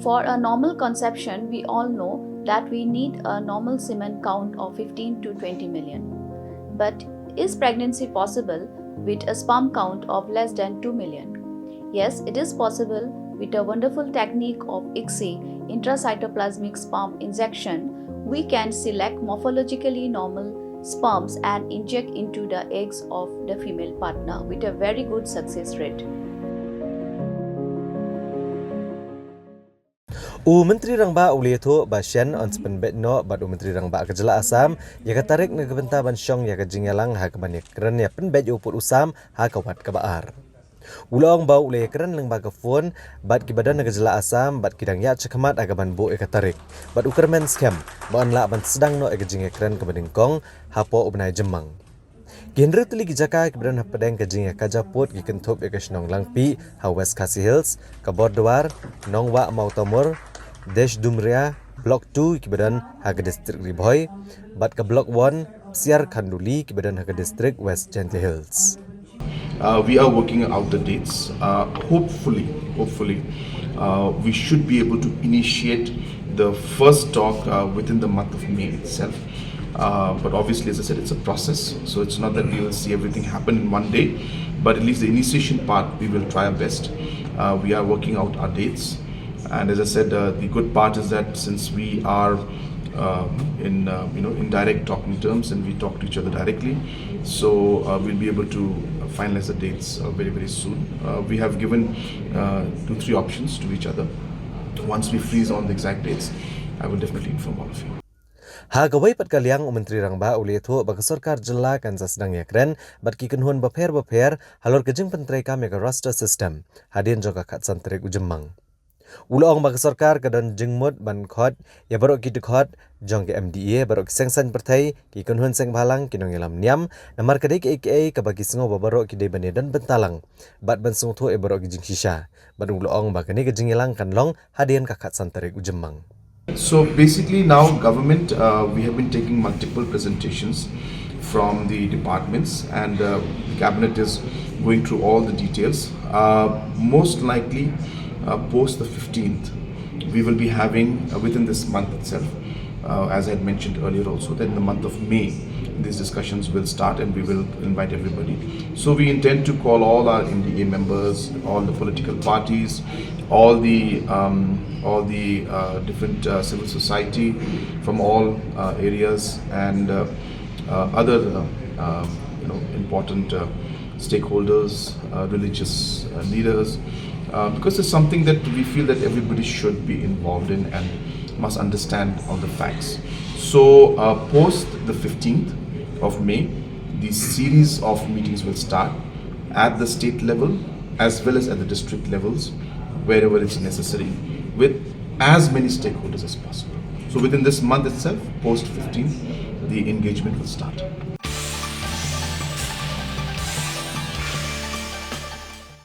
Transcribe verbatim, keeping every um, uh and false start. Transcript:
For a normal conception, we all know that we need a normal semen count of fifteen to twenty million. But is pregnancy possible with a sperm count of less than two million? Yes, it is possible. With a wonderful technique of ICSI, intracytoplasmic sperm injection, we can select morphologically normal sperms and inject into the eggs of the female partner with a very good success rate. U Myntri Rangbah u la ïathuh ba shen yn sa pynbeit noh bad u Myntri Rangbah ka jylla Assam ïa ka tarik na ka bynta ban shong ïa ka jingïalang ha kaba ïakren ïa pynbeit ïa u pud u sam ha ka wat kaba ar. U la ong ba u la ïakren lyngba ka phone bad kiba don ha ka jylla Assam bad ki dang ïaid shakhmat ha kaban buh ïa ka tarik. Bad u kyrmen skhem ba yn lah ban sdang noh ïa ka jingïakren kaba nyngkong hapoh u bnai Jymmang. Ki hynriew tylli ki jaka kiba don hapdeng ka jingïakajia pud ki kynthup ïa ka shnong Langpih ha West Khasi Hills, ka Bordwar, Nongbah Mawtamur, Desh Dumria, Block two kiba don ha ka district Ri Bhoi, bad ka Block one, Siar Khanduli kiba don ha ka district West Jaintia Hills. Uh, we are working out the dates. Uh, hopefully, hopefully, uh, we should be able to initiate the first talk uh, within the month of May itself. Uh, but obviously, as I said, it's a process. So it's not that we will see everything happen in one day. But at least the initiation part, we will try our best. Uh, we are working out our dates. And as I said, uh, the good part is that since we are uh, in uh, you know in direct talking terms and we talk to each other directly, so uh, we'll be able to finalize the dates uh, very very soon. Uh, we have given uh, two three options to each other. Once we freeze on the exact dates, I will definitely inform all of you. Ha kawei pat ka liang u Myntri Rangbah u la ïathuh ba ka sorkar jylla kan sa sdang ïakren bad ki kynhun bapher bapher halor ka jingpyntreikam ïa ka roster system hadien jong ka khatsan tarik u Jymmang. U la ong ba ka sorkar ka don jingmut ban khot ïa baroh ki dkhot jong ka M D A, baroh ki seng saiñ pyrthei, ki kynhun seng bhalang, ki nongïalam niam, namar ka dei kaei kaei kaba ki sngew ba baroh ki dei ban ïadon bynta lang bad ban sngewthuh ïa baroh ki jingshisha. Bad u la ong ba kane ka jingïalang kan long hadien ka khatsan tarik u Jymmang. So basically now government, uh, we have been taking multiple presentations from the departments and uh, the cabinet is going through all the details. Uh, most likely uh, post the fifteenth, we will be having uh, within this month itself, uh, as I had mentioned earlier also, that in the month of May, these discussions will start and we will invite everybody. So we intend to call all our M D A members, all the political parties, all the um, all the uh, different uh, civil society from all uh, areas and uh, uh, other uh, um, you know important uh, stakeholders, uh, religious uh, leaders, uh, because it's something that we feel that everybody should be involved in and must understand all the facts. So uh, post the fifteenth of May, the series of meetings will start at the state level as well as at the district levels wherever it's necessary with as many stakeholders as possible. So within this month itself, post fifteenth, the engagement will start.